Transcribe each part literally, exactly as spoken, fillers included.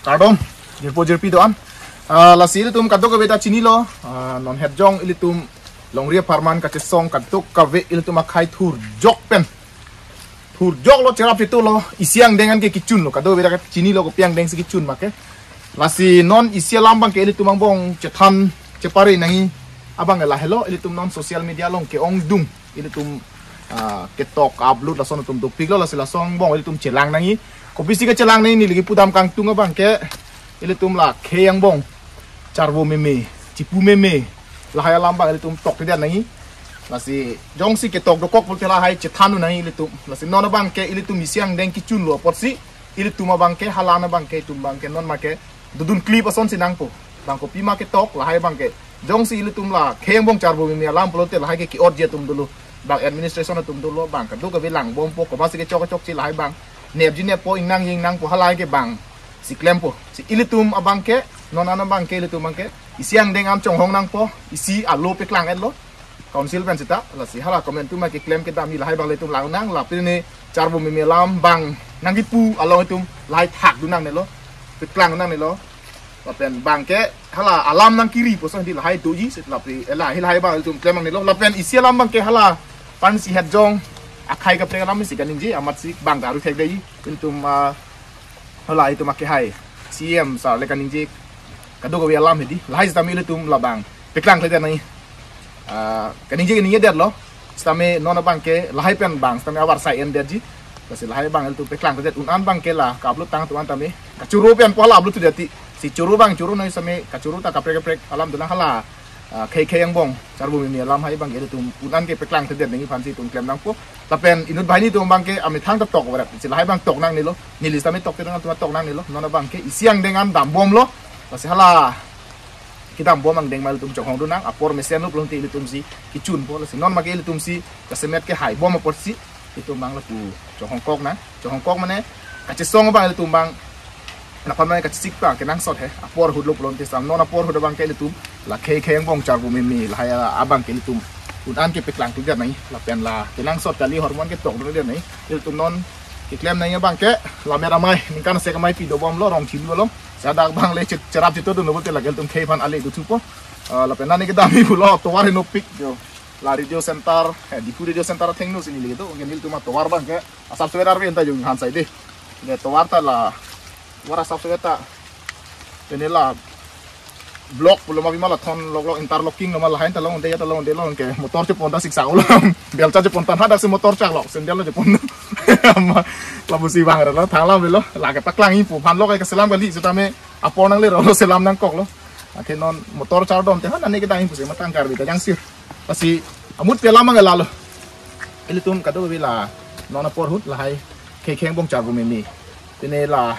Kardom, jirpo jirpi do-an. Ah, lasi ilitum kadokave ta chinilo, ah, non het jong ilitum longri apharman kachesong kadokave ilitum akhei thurjok pen. Thurjoklo, cherap chithulo, isi angdeng an ke kechunlo, kadokave ta chinilo kopi angdeng si kechun ma ke. Lasi non isi alam abang ke ilitum angbong chethan chepare nangji abang lahelo, ilitum non social media along ke-ongdung ilitum, ah, ketok upload lason atum dopiklo, lasi lason angbong ilitum chelang nangji. Kopisi kechelang nangji neli kipudam kangtung abang ke ilitum la khei angbong charvo meme, chipu meme, lahai alam abang ilitum tokthedet nangji. Lasi jongsi ketok dokok pulote lahai chethan nangji ilitum. Lasi non abang ke ilitum isi angdeng kechunlo apotsi ilitum abang ke, hala abang ke, itum abang ke non ma ke dodun clip ason si nangpo. Bang kopi ma ketok, lahai abang ke. Jongsi ilitum la khei angbong charvo meme alam pulote lahai ke ki-otji atum dolo, bang administration atum dolo, bang kadokave langbompo, kobasi kechok chokche lahai abang nepji neppo, ingnangji ingnangpo, halahai ke bang si klempo. Si ilitum abang ke, non an abang ke, ilitum abang ke isi angdeng an chonghong nangpo, isi alo paklang-etlo council pen seta, lasi hala komantu ma keklem kedamji lahai abang ilitum lang nang, lapen ne charvo meme alam bang nangkipu along itum lahai thakdun nangnelo, paklang nangnelo. Lapen bang ke hala alam nangkiri puson di lahai doji, lapen lahai abang ilitum klem nangnelo. Lapen isi alam abang ke hala aphan si het jong akhei kaprek alam si kaningje, amatsi bang daru thekdeji. Ilitum, ah, hala itum akehai C M sir le kaningje kadokave alam hedi, lahai sitame ilitum la bang paklang thedet nangji. Ah, kaningje kaningjedetlo. Sitame non abang ke lahai pen bang sitame avarsai endetji. Lasi lahai abang ilitum paklang thedet, un an abang ke la ka-upload tang atum an tame kachoro pen pu hala upload thedet ti. Si choro abang choro nangji sitame, kachoro ta kaprek kaprek alam dolang, hala, ah, khei khei angbong charvo meme alam hai abang ke ilitum un an ke paklang thedet nangji aphan si itum klem nangpo. Lapen inut banghini atum abang ke amethang ta tok varet, si lahai abang tok nangnelo. Neli sitame tokthedet nang, atum tok nangnelo. Non abang ke isi angdeng an dambomlo. Lasi hala kedambom angdeng ma ilitum chonghongdun nang, apor mesenlo pulote ilitum si kechunpo. Lasi non ma ke ilitum si kasemet kehai bom apotsi itum abang lapu chonghongkok nang. Chonghongkok mane kachesong abang ilitum abang, naphan mane kachesik pa kenangsot he, apor ahutlo pulote sam. Non apor ahut abang ke ilitum la khei khei angbong charvo meme lahai abang ke ilitum un an ke paklang thedet nangji. Lapen la kenangsot kali hormone ketokdundet nangji. Ilitum non keklem nangji abang ke la mera amei, ningkan sek amei pi dobomlo, Rongchili along. Seta dak abang le che-, cherap chithu dunlo pulote la ke ilitum khei aphan ale dothupo. Ah, lapen nani kedamji pulo tovar henopik jo. La radio center, eh, Diphu radio center athengno si neli kedo, ke nelitum atovar abang ke asap sweater pen ta jung han sai de. Ne tovar ta la, tovar asap sweater ta. Tene la block pulo ma bima la thon loklok, interlocking lo ma lahai ta long de, ta long de long ke motor chepon ta siksa ulo. Belcha chepon ta hadak si motor chaklok, sandal chepon. Ma lapusi bang relo, thang lam velo, la ke paklang ipu aphan lo ke selam kali, sitame apor nangle relo selam nangkoklo. Akhei non motor chardom te han ani kedam ipu si matang Karbi ta jangsir. Lasi amut pe alam abang lalo. Ilitum kadokave la non apor ahut lahai khei khei angbong charvo meme, tene la,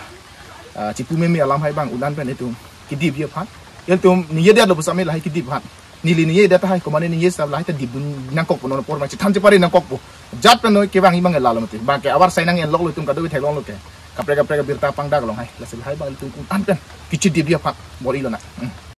ah, chipu meme alam hai abang un an pen itum kedipji aphan. Ilitum ningjedetlo pusitame lahai kedip aphan. Neli ningjedet tahai, komane ningje seta lahai ta dipdun nangkokpo, non apor abang chethan chepare nangkokpo. Jat pen noi kevangji abang lalo mati. Abang ke avarsai nang-enloklo itum kadokave theklonglo ke. Kaprek kaprek abirta pangdaklong hai. Lasi lahai abang ilitum un an pen kechedipji aphan bor-ilo nang. Hmm.